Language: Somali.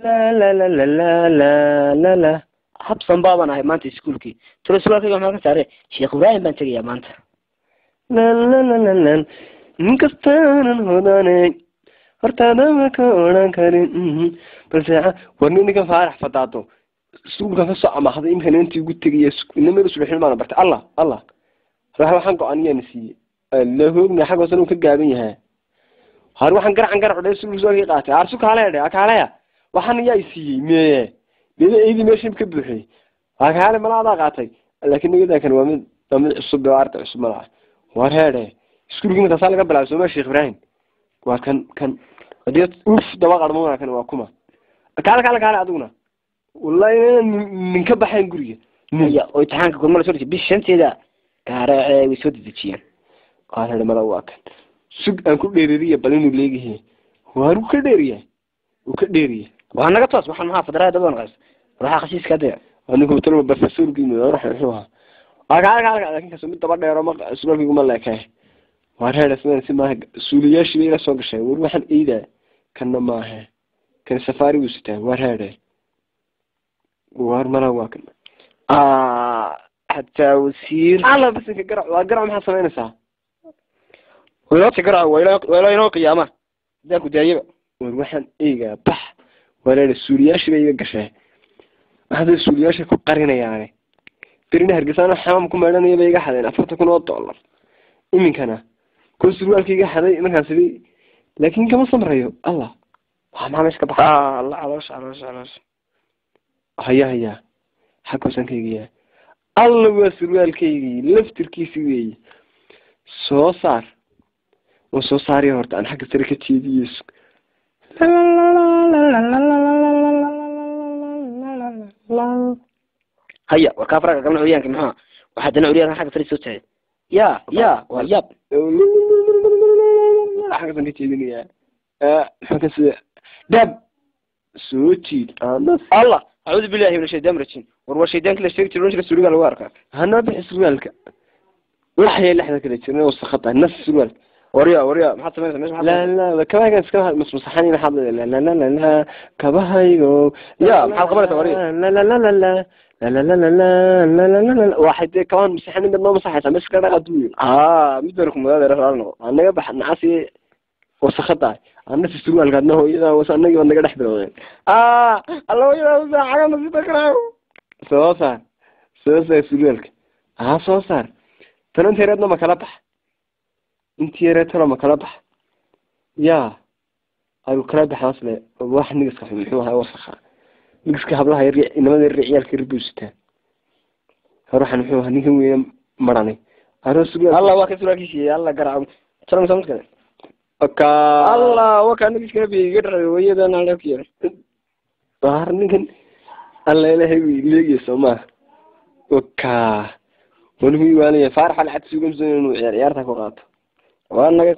La la la la la la la la. Habsan baaban ahay maanta iskuulkii. Tiro surwaalkayga maxaa ka saaray? Sheekh Ibraahim baan tegayaa maanta. La la la la la. Inkastaanan hodanay hortaadama ka odhan karin, balse war ninkan Faarax Fadaado iskuulkan ka soo amahday imika intii ugu tegaya inamada subaxin baana bartay. Allah allah, ruux waxaan go-an yaana siiyey la hoogna xag hoosan uu ka gaaban yahay. Har waxaan garacan garac dhe iskuulka soo qaatay arsu kaale dhe kaaleya waxaan yaa i siiyey meye meye eydii meesha ka buuxiyey waa kaale mala adaa qaatay, laakiin nagadan waa mid cusub oo arday cusub malaha. War heedhe, iskuulkii markaasaa laga bilaabay sooma Sheekh Ibraahim? Waa kan hadii uf daba qarmoona kan waa kuma kaale kaale kaale adiguna wallahi nin ka baxayn guriga. Haya, oo imtixaanka kulma la soo dhigtay bish 5teeda gaaracee way soo dedejiyeen. Waa heedhe, mala waa kan sug aan ku dheeririya bal inuu leegahay waar uu ka dheeriyahay, uu ka dheeriyahay. Waa naga toos waxaan maxaa federaalka dabadan qays ruuxa khasiiska dee anigu talba professorkii ruux wuxuu ahaa waa kaale kaale, laakiin kaasoo mid daba dheero ma surwaalkaygu ma leekay. Waar heedhe, sidan si maaha, suuliyaashii bay ila soo gashay. War waxaan iidaa kanna maahe, kan safaari buu sitaa. Waar heedhe, waar mala waa kan xataa wasiir alla bisinka garac waa garac, maxaa samaynaysaa? Waynoo garac waa inoo qiyaama haddaan ku daayaba. War waxaan eegaa bax. Waar heedhe, suuliyaashii bay iga gashay, waxaase suuliyaasha ku qarinayaane berina Hargeysaan xamaam ku meedhanaya bay iga xadeen $40,000. Iminkana kuwa surwaalka iga xaday markaas idhi, laakiin kama samrayo. Allah, waa maxaa meesha ka baxa? Allah, caloosha caloosha caloosha. Haya haya, xag hoosaan ka egayaa. Alla, waa surwaalkaygii laftirkiisi weeye. Soo saar, waan soo saaraya horta aan xagga sare ka jeediyo. Haya, war kaa faraga kalna curyaanka maxaa waxaa dana curyaanka xagga sare soo taagay? Ya ya, waa yaab. Xaggaasaan ka jeedinayaa, maxaa ka sida dhab soo jiid anas. Allah, acuudu billahi min ashaytaan rajiim. War shaydaanka la sheegi jiray jira suuliga lagu arkaa. Hanoo bixi surwaalka, waxay lexda kala jirna wasakada nas surwaalka. Warya warya, maxaad samaynaysaa meesha? La la, kabahaygan iska masmasaxani maxaad la la la la la kabahaygo. Ya, maxaad qabanaysaa warya? La la la la la la la la la la la la la, waxay dee kabaan masaxani mid noo masaxaysaa meesha ka dhaqa duuyo. Mid baan ku mudaada raal noqo. Anaga bax nacasi wasakada anasi surwaalka adna hooyada was anagii baad naga dhex bilowdeen. Alla hooyada saacaga nasita karaayo. Soo saar, soo saar surwaalka, haa soo saar. Tan inta yareedna ma kala bax, intii yareed talo ma kala bax. Ya ayu kala baxaas le wax nigiska xun muxuu ahaa wasakha nigiska hablaha yar inamada yar ciyaalka yar buu sitaa. Hore waxaan muxuu ahaa ninkan weyne maranay aroo surwaal. Allah, waa ka surwaalkiisi. Allah garaaco salam salam kale. Oka Allah, waa ka nigiska bi iga dharay hooyada naan ku yar. Waar ninkan alla ilaahay wuu leegaya soo maaha? Oka wanigu iwaanaya Faarax alcad sugamsan inuu ciyaar ciyaarta ku qaato. Waa naga.